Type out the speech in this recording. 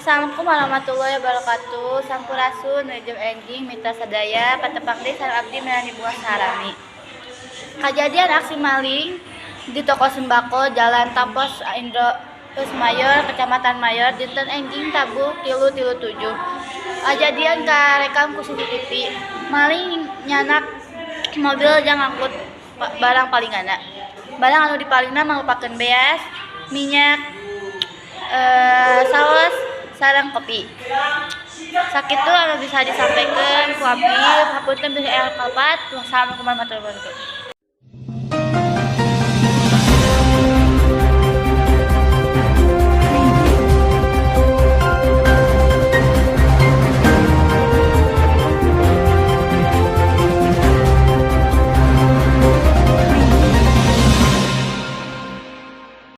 Assalamualaikum warahmatullahi wabarakatuh. Sampurasun, wilujeng enjing mitra sadaya, patepang deui sareng abdi, Melani Buah Sarami. Kajadian aksi maling di toko sembako Jalan Tapos Indro Mayor, Kecamatan Mayor, dinten enjing tabuh 3 3 7. Kajadian karekam ku CCTV. Maling nyandak mobil jang ngangkut barang palinganna. Barang anu dipalingna mangrupakeun beas, minyak, saos, sareng kopi. Sakitu anu bisa disampaikan ku abdi, hapunten bilih aya kalepatan. Wassalamualaikum warahmatullahi wabarakatuh.